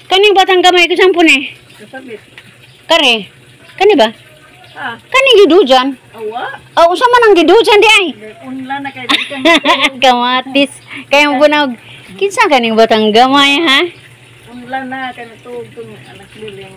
Kaning batang gamay ko sampun eh. Kasabit. Kare. Kani ba? Ha? Kaning gidujan. Awa? Oh, unsa man ang gidujan di ay? Unla na kay di ka. Kamatis. Kaya bunag kinsa kaning batang gamay ha? Unla na kay tuog tong anak liling.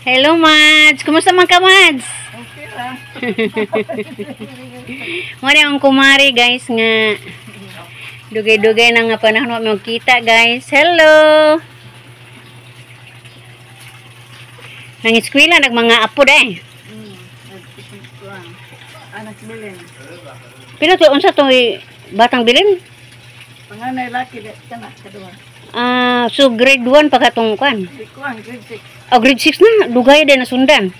Hello, Mads. Kumusta man ka, Mads? Okay ra. Muna ang kumari, guys, nga dugay-dugay na nga panahon wa magkita, guys. Hello. Nang eskwela nag mga apo day. Anak bilin. Pino to unsa to batang bilin? Panganay laki di kana kaduha. Ah, so grade 1 pa katong kwan. Di kuan grade 6. Oh, grade 6 na, dugay din nasundan.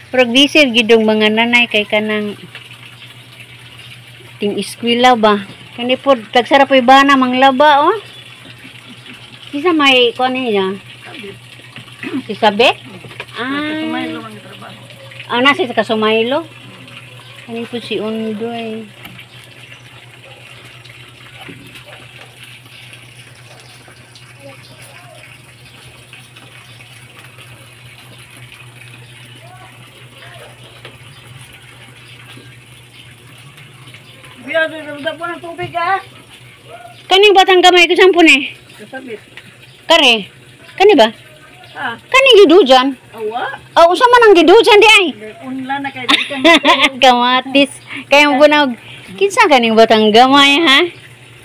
Pero busy gidong mga nanay kay kanang ting eskwela ba. Kani pod tagsara po'y bana manglaba oh. Kisa may kuan niya? Si Sabet? Ah, Sumaylo ang trabaho. Ah, nasa sa Kasumaylo. Kani po si Undoy. Biya do po ng tubig ah. Kaning batang gamay ko sampun eh. Kasabit. Kare. Kani ba? Ha? Kaning gidujan. Awa? Oh, unsa man ang gidujan di ay? Unla na kay di ka. Kamatis. Kaya bunag kinsa kaning batang gamay ha?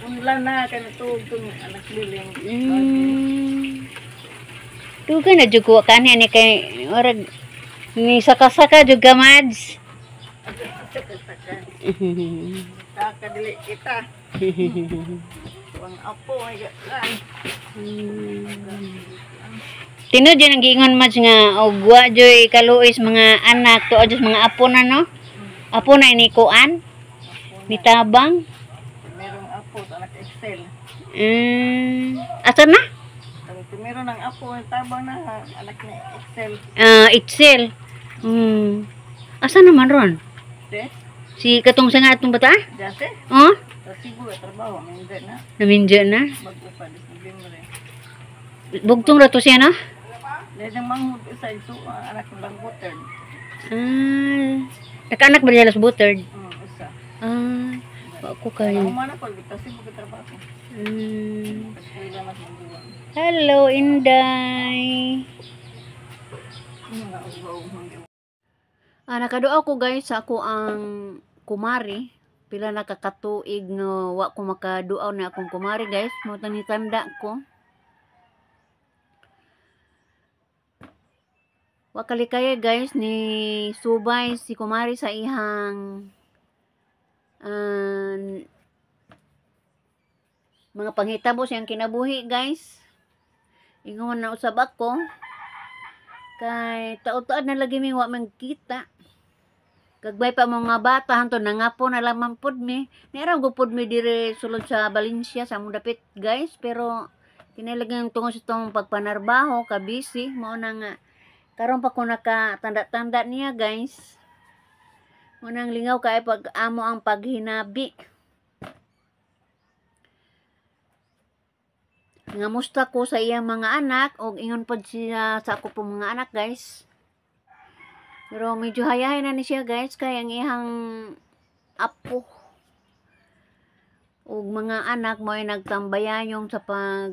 Unla na kay tuog tong anak liling. Dugay na jud ko kanhi ni kay orag ni saka-saka jud ka, Mads. Saka dili kita. Ang apo ay ay. Tinud yun ang giingon, Mads, nga og wa joy kaluoy sa mga anak tuod jud sa mga apo na no. Apo na ini kuan ni tabang. Merong apo sa anak Excel. Asa na? Ang meron ng apo ang tabang na anak ni Excel. Ah, Excel. Asa naman ron? De? Si katong sa nga atong bata? Jase? Oh? Sa Cebu ay trabaho, hindi na. Naminja na. Bago pa December. Bugtong ra to siya no? Dahil ang manghud sa iso ang anak ng Bangbuter. Ah, nakaanak ba niya las buttered? Usa. Ah, wa ko kayo. Ang mana pag sa Cebu ka trabaho. Eskwela na mangguwan. Hello, Inday. Mga ugaw mangguwan. Ah, nakaduaw ko guys sa ako ang kumari. Pila nakakatuig nga wa ko makaduaw na akong kumari guys. Mo tani tanda ko. Wa kalikaya guys ni subay si kumari sa ihang mga panghitabo siyang kinabuhi guys. Ingon na usab ako kay taod-taod na lagi mi wa man kita. Kagbay pa mga bata hanto nangapo na lamang pud mi. Niara go pud mi dire sulod sa Valencia sa among dapit guys, pero kinailangan tungod sa tong pagpanarbaho ka busy mao na nga karon pa ko nakatanda-tanda niya guys. Mao nang lingaw kay pag amo ang paghinabi. Ngamusta ko sa iyang mga anak og ingon pod siya sa ako po mga anak guys. Pero medyo hayahay na ni siya guys kay ang iyang apo ug mga anak mo ay nagtambayayong sa pag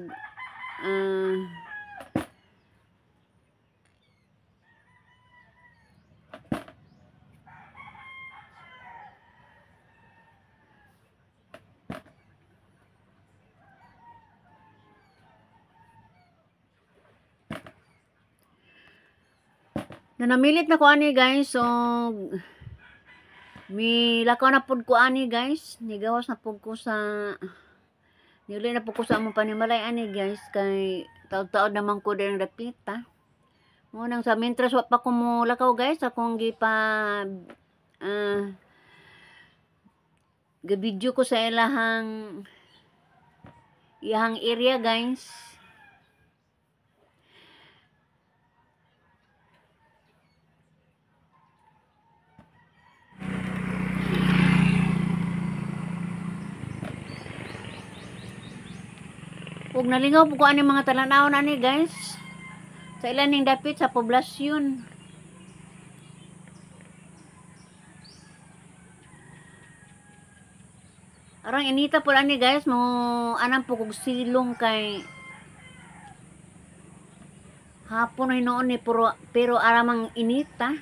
nanamilit na ko ani guys, so milakaw na pud ko ani guys, nigawas na pud ko sa niuli na pud ko sa among panimalay ani guys kay taod-taod naman ko din dapita. Munang sa mintres wa pa ko molakaw guys, akong gipa gabidyo ko sa ilahang iyahang area guys. Ug nalingaw po ko ani mga talan-awon ani guys. Sa ilan ning dapit sa poblasyon. Arang inita po ani guys, mo anang po kog silong kay hapon na hinuon ni pero, pero aramang inita.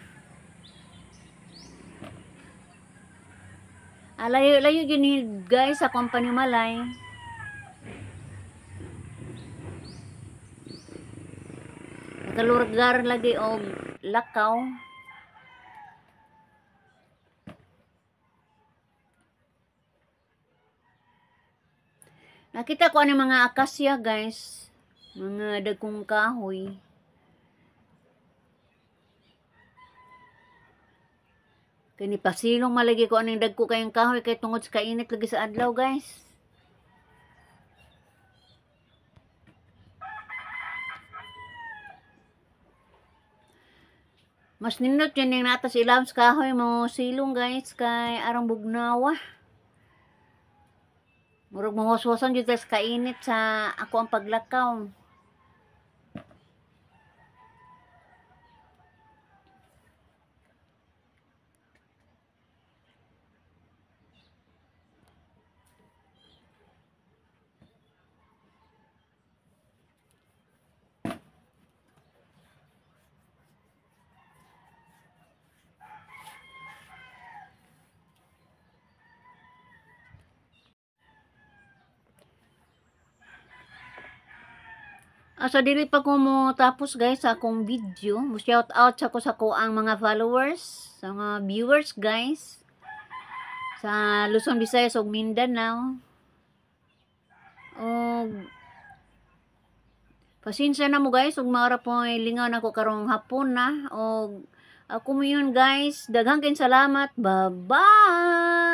Alayo-layo gyud ni guys sa company Malay. Nakalurgar lagi og lakaw. Nakita ko ani mga akasya guys, mga dagkong kahoy. Kani pasilong malagi ko aning dagko kayong kahoy kay tungod sa kainit lagi sa adlaw guys. Mas nindot yun yung nata sa ilawom sa kahoy mo silong guys kay arang bugnawa. Murag mawaswasan jud ta sa kainit sa ako ang paglakaw. So dili pa ko mo tapos guys sa akong video. Mo shout out sa ko sa ko ang mga followers, sa mga viewers guys sa Luzon, Visayas ug Mindanao. Og pasensya na mo guys ug maara po ay lingaw nako karong hapon na. Og ako mo yun guys. Daghang kayong salamat. Bye-bye.